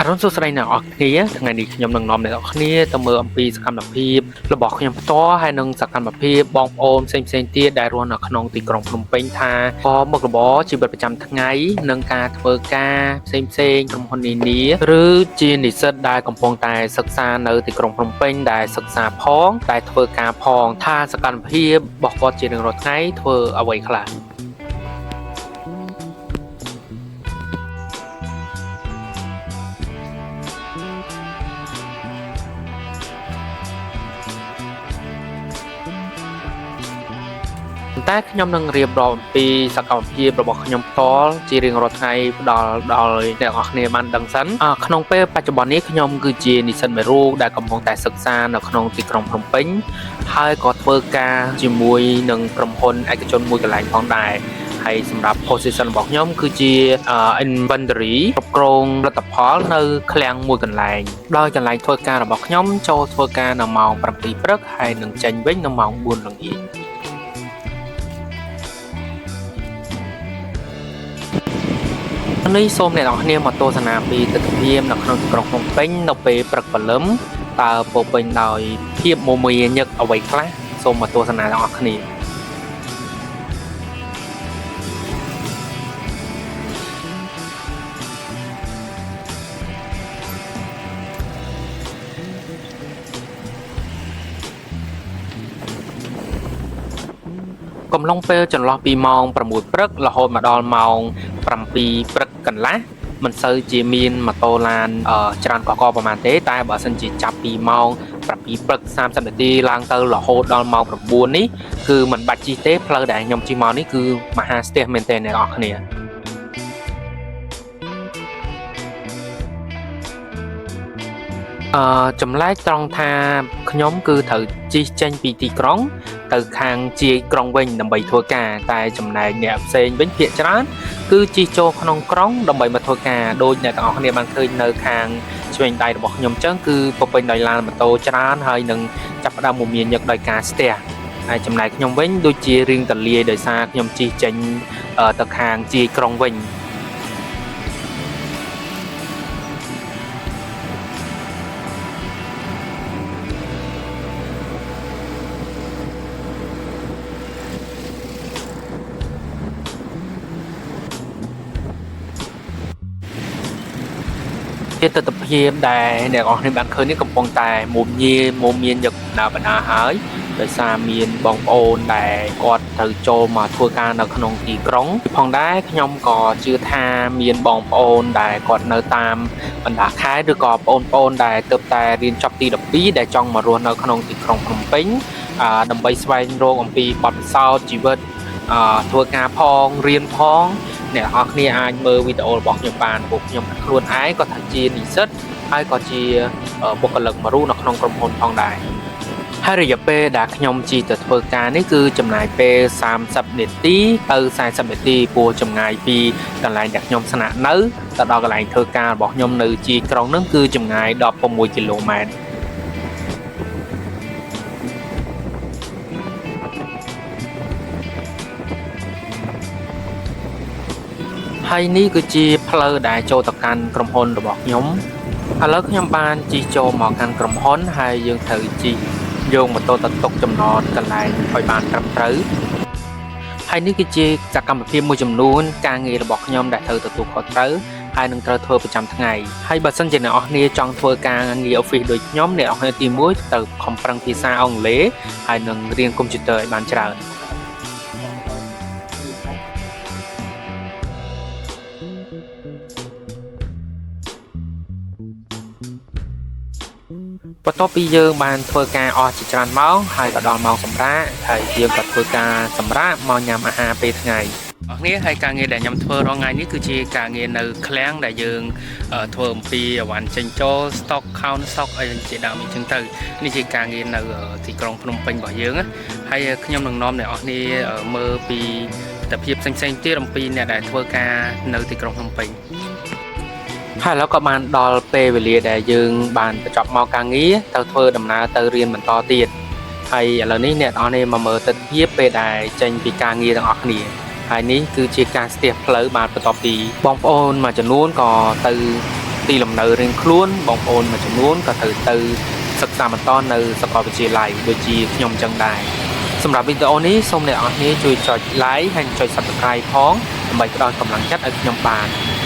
អរុណសួស្តីអ្នកនរគ្នាថ្ងៃនេះខ្ញុំនឹងនាំអ្នកនរគ្នាទៅមើលអំពីសកម្មភាពរបស់ខ្ញុំផ្ទាល់ហើយនិងសកម្មភាពបងប្អូនផ្សេងៗទៀតដែលរស់នៅក្នុងទីក្រុងភ្នំពេញថាក៏មុខរបរជីវិតប្រចាំថ្ងៃនិងការធ្វើការផ្សេងៗក្រុមហ៊ុននានាឬជានិស្សិតដែលកំពុងតែសិក្សានៅទីក្រុងភ្នំពេញដែលសិក្សាផងតែធ្វើការផងថាសកម្មភាពរបស់គាត់ជារៀងរាល់ថ្ងៃធ្វើអ្វីខ្លះ ប៉ុន្តែខ្ញុំនឹងរៀបរាប់អំពីសកម្មភាពរបស់ខ្ញុំផ្ទាល់ជារៀងរាល់ថ្ងៃផ្ដល់ដល់អ្នកនរគ្នាបានដឹងសិនក្នុងពេលបច្ចុប្បន្ននេះខ្ញុំគឺជានិស្សិតមួយរូបដែលកំពុងតែសិក្សានៅក្នុងទីក្រុងភ្នំពេញហើយក៏ធ្វើការជាមួយនឹងក្រុមហ៊ុនឯកជនមួយកន្លែងផងដែរហើយសម្រាប់ position របស់ខ្ញុំគឺជា inventory គ្រប់គ្រងផលិតផលនៅឃ្លាំងមួយកន្លែងដោយកន្លែងធ្វើការរបស់ខ្ញុំចូលធ្វើការនៅម៉ោង7ព្រឹកហើយនឹងចេញវិញនៅម៉ោង4ល្ងាច នេះសូមអ្នកនរគ្នាមកទស្សនាពីទិដ្ឋភាពនៅក្នុងទីក្រុងភ្នំពេញនៅពេលព្រឹកព្រលឹមតើពោរពេញដោយភាពមមាញឹកអ្វីខ្លះសូមមកទស្សនាទាំងអស់គ្នាកំឡុងពេលចន្លោះពីម៉ោង6ព្រឹករហូតមកដល់ម៉ោង7ព្រឹកកន្លះមិនសូវជាមានម៉ូតូឡានច្រើនកកប្រហែលទេតែបើសិនជាចាប់ពីម៉ោង7ព្រឹក30នាទីឡើងទៅរហូតដល់ម៉ោង9នេះគឺមិនបាច់ជិះទេផ្លូវដែលខ្ញុំជិះមកនេះគឺមហាស្ទះមែនទែនអ្នកនរគ្នា ចម្លែកត្រង់ថាខ្ញុំគឺត្រូវជិះចេញពីទីក្រុងទៅខាងជាយក្រុងវិញដើម្បីធ្វើការតែចំណែកអ្នកផ្សេងវិញភាគច្រើនគឺជិះចូលក្នុងក្រុងដើម្បីមកធ្វើការដោយអ្នកទាំងអស់គ្នាបានឃើញនៅខាងឆ្វេងដៃរបស់ខ្ញុំអញ្ចឹងគឺពពេញដោយឡានម៉ូតូច្រើនហើយនឹងចាប់ផ្ដើមមមាញឹកដោយការស្ទះហើយចំណែកខ្ញុំវិញដូចជារៀងតលាយដោយសារខ្ញុំជិះចេញទៅខាងជាយក្រុងវិញ ជាទិដ្ឋភាពដែលអ្នកនរគ្នាបានឃើញនេះកំពុងតែមុំញៀមុំមានយកបណ្ដាបណ្ដាហើយដោយសារមានបងប្អូនដែលគាត់ត្រូវចូលមកធ្វើការនៅក្នុងទីក្រុងផងដែរខ្ញុំក៏ជឿថាមានបងប្អូនដែលគាត់នៅតាមបណ្ដាខេត្តឬក៏បងប្អូនដែលទើបតែរៀនចប់ទី12ដែលចង់មករស់នៅក្នុងទីក្រុងភ្នំពេញដើម្បីស្វែងរកអំពីបទពិសោធន៍ជីវិតធ្វើការផងរៀនផង អ្នកនរគ្នាអាចមើលវីដេអូរបស់ខ្ញុំបានពួកខ្ញុំខ្លួនឯងក៏ថាជានិស្សិតហើយក៏ជាបុគ្គលិកមួយរូបនៅក្នុងក្រុមហ៊ុនផងដែរហើយរយៈពេលដែលខ្ញុំជិះទៅធ្វើការនេះគឺចំណាយពេល30នាទីទៅ40នាទីព្រោះចម្ងាយពីកន្លែងដែលខ្ញុំស្នាក់នៅទៅដល់កន្លែងធ្វើការរបស់ខ្ញុំនៅជាយក្រុងហ្នឹងគឺចម្ងាយ16គីឡូម៉ែត្រហើយនេះគឺជាផ្លូវដែលចូលទៅកាន់ក្រុមហ៊ុនរបស់ខ្ញុំឥឡូវខ្ញុំបានជិះចូលមកកាន់ក្រុមហ៊ុនហើយយើងត្រូវជិះយកម៉ូតូទៅទុកចំណតកន្លែងឲ្យបានត្រឹមត្រូវហើយនេះគឺជាសកម្មភាពមួយចំនួនការងាររបស់ខ្ញុំដែលត្រូវទទួលខុសត្រូវហើយនឹងត្រូវធ្វើប្រចាំថ្ងៃហើយបើសិនជាអ្នកនរគ្នាចង់ធ្វើការងារ office ដូចខ្ញុំអ្នកនរគ្នាទី1ត្រូវខំប្រឹងភាសាអង់គ្លេសហើយនឹងរៀនកុំព្យូទ័រឲ្យបានច្រើន បន្ទាប់ពីយើងបានធ្វើការអស់ជាច្រើនម៉ោងហើយក៏ដល់ម៉ោងសម្រាកហើយយើងក៏ធ្វើការសម្រាកមកញ៉ាំអាហារពេលថ្ងៃអរគ្នាហើយការងារដែលខ្ញុំធ្វើរាល់ថ្ងៃនេះគឺជាការងារនៅឃ្លាំងដែលយើងធ្វើអំពីអវ៉ាន់ចេញចូល stock count stock អីជាដើមអញ្ចឹងទៅនេះជាការងារនៅទីក្រុងភ្នំពេញរបស់យើងណាហើយខ្ញុំនឹងនាំអ្នកនរគ្នាមើលពីទិដ្ឋភាពផ្សេងៗទៀតអំពីអ្នកដែលធ្វើការនៅទីក្រុងភ្នំពេញ ហើយឥឡូវក៏បានដល់ពេលវេលាដែលយើងបានបញ្ចប់មកការងារទៅធ្វើដំណើរទៅរៀនបន្តទៀតហើយឥឡូវនេះអ្នកនរនេះមកមើលទិដ្ឋភាពពេលដែលចេញពីការងារទាំងអស់គ្នាហើយនេះគឺជាការស្ទះផ្លូវបាទបន្ទាប់ពីបងប្អូនមួយចំនួនក៏ទៅ ទីលំនៅរៀងខ្លួនបងប្អូនមួយចំនួនក៏ត្រូវទៅសិក្សាបន្តនៅសាកលវិទ្យាល័យដូចជាខ្ញុំចឹងដែរសម្រាប់វីដេអូនេះសូមអ្នកនរគ្នាជួយចុច like ហើយចុច Subscribe ផងដើម្បីផ្ដល់កម្លាំងចិត្តឲ្យខ្ញុំបាន។